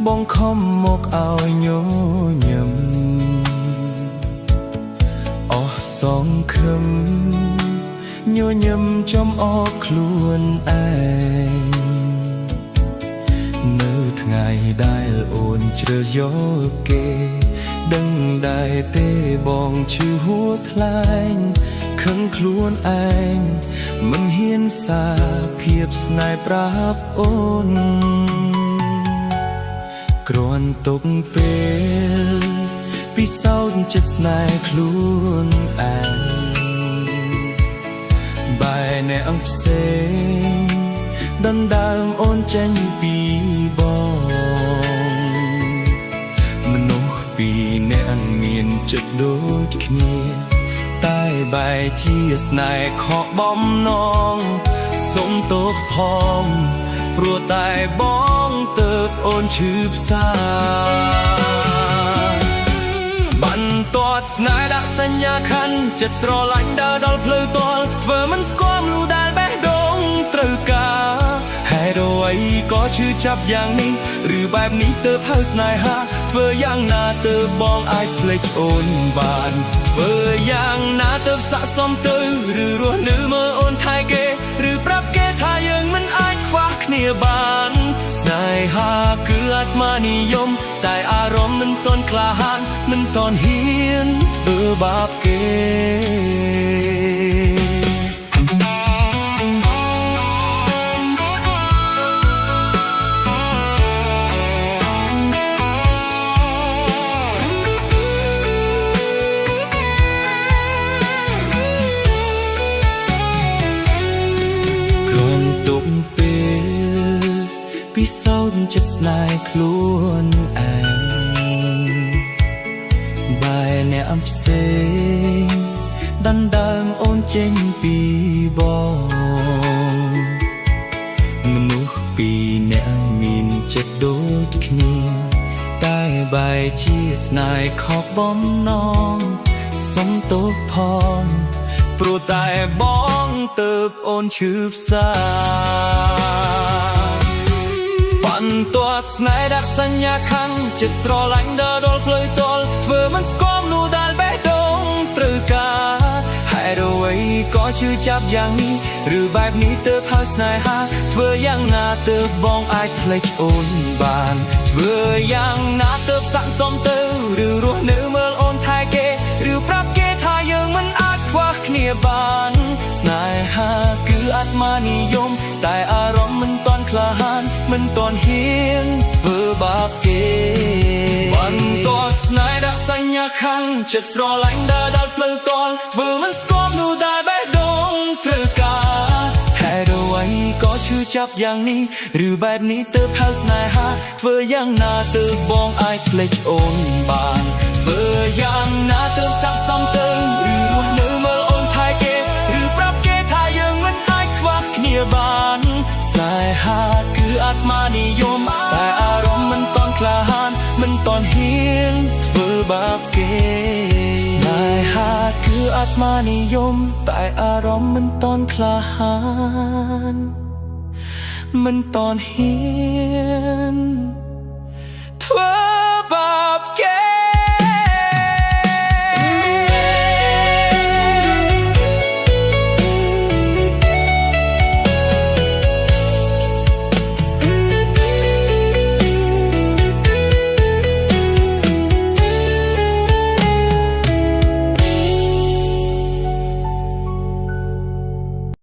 បងខំមកឲ្យញញឹមអស់សង្ឃឹមញញឹមចំអកខ្លួនឯងនៅថ្ងៃដែលអូនជ្រើសយកគេដឹងដែរទេបងឈឺហួថ្លែងខឹងខ្លួនឯងមិនហ៊ានសារភាពស្នេហ៍ប្រាប់អូនគ្រាន់ទុកពេលពិសោធន៍ចិត្តស្នេហ៍ខ្លួនឯងបែរអ្នកផ្សេងដណ្ដើមអូនចេញពីបងមនុស្សពីរអ្នកមានចិត្តដូចគ្នាតែបែរជាស្នេហ៍ខកបំណងសុំទោសផងព្រោះតែបងទើបអូនឈឺផ្សាបន្ទាត់ស្នេហ៍ដាក់សញ្ញាខណ្ឌចិត្តស្រឡាញ់ដើរដល់ផ្លូវតល់ធ្វើមិនស្គាល់លូដែលបេះដូងត្រូវការហេតុអ្វីក៏ឈឺចាប់យ៉ាងនេះឬបែបនេះទើបហៅស្នេហាធ្វើយ៉ាងណាទើបបងអាចភ្លេចអូនបានធ្វើយ៉ាងណាទើបស័ក្តិសមទៅឬរស់នៅមើលអូនថែគេឬប្រាប់គេថាយើងមិនអាចខ្វះគ្នាបានស្នេហាគឺអាត្មានិយមតែអារម្មណ៍មិនទាន់ក្លាហានមិនទាន់ហ៊ានធ្វើបាបគេពិសោធន៍ចិត្តស្នេហ៍ខ្លួនឯងបែរអ្នកផ្សេងដណ្ដើមអូនចេញពីបងមនុស្សពីរអ្នកមានចិត្តដូចគ្នាតែបែរជាស្នេហ៍ខកបំណងសុំទោសផងព្រោះតែបងទើបអូនឈឺផ្សាបន្ទាត់ស្នេហ៍ដាក់សញ្ញាខណ្ឌចិត្តស្រឡាញ់ដើរដល់ផ្លូវតល់ធ្វើមិនស្គាល់នោះដែលបេះដូងត្រូវការហេតុអ្វីក៏ឈឺចាប់យ៉ាងនេះឬបែបនេះទើបហៅស្នេហាធ្វើយ៉ាងណាទើបបងអាចភ្លេចអូនបានធ្វើយ៉ាងណាទើបស័ក្តិសមទៅឬរស់នៅមើលអូនថែគេឬប្រាប់គេថាយើងមិនអាចខ្វះគ្នាបានស្នេហាគឺអាត្មានិយមតែអារម្មណ៍មិនទាន់ក្លាហានមិនទាន់ហ៊ានធ្វើបាបគេបន្ទាត់ស្នេហ៍ដាក់សញ្ញាខណ្ឌចិត្តស្រឡាញ់ដើរដល់ផ្លូវតល់ធ្វើមិនស្គាល់នោះដែលបេះដូងត្រូវការហេតុអ្វីក៏ឈឺចាប់យ៉ាងនេះឬបែបនេះទើបហៅស្នេហាធ្វើយ៉ាងណាទើបបងអាចភ្លេចអូនបានធ្វើយ៉ាងណាទើបស័ក្តិសមទៅឬរស់នៅមើលអូនថែគេឬប្រាប់គេថាយើងមិនអាចខ្វះគ្នាបានស្នេហាគឺអាត្មានិយមតែអារម្មណ៍មិនទាន់ក្លាហានមិនទាន់ហ៊ានធ្វើបាបគេស្នេហាគឺអាត្មានិយមតែអារម្មណ៍មិនទាន់ក្លាហានមិនទាន់ហ៊ានធ្វើ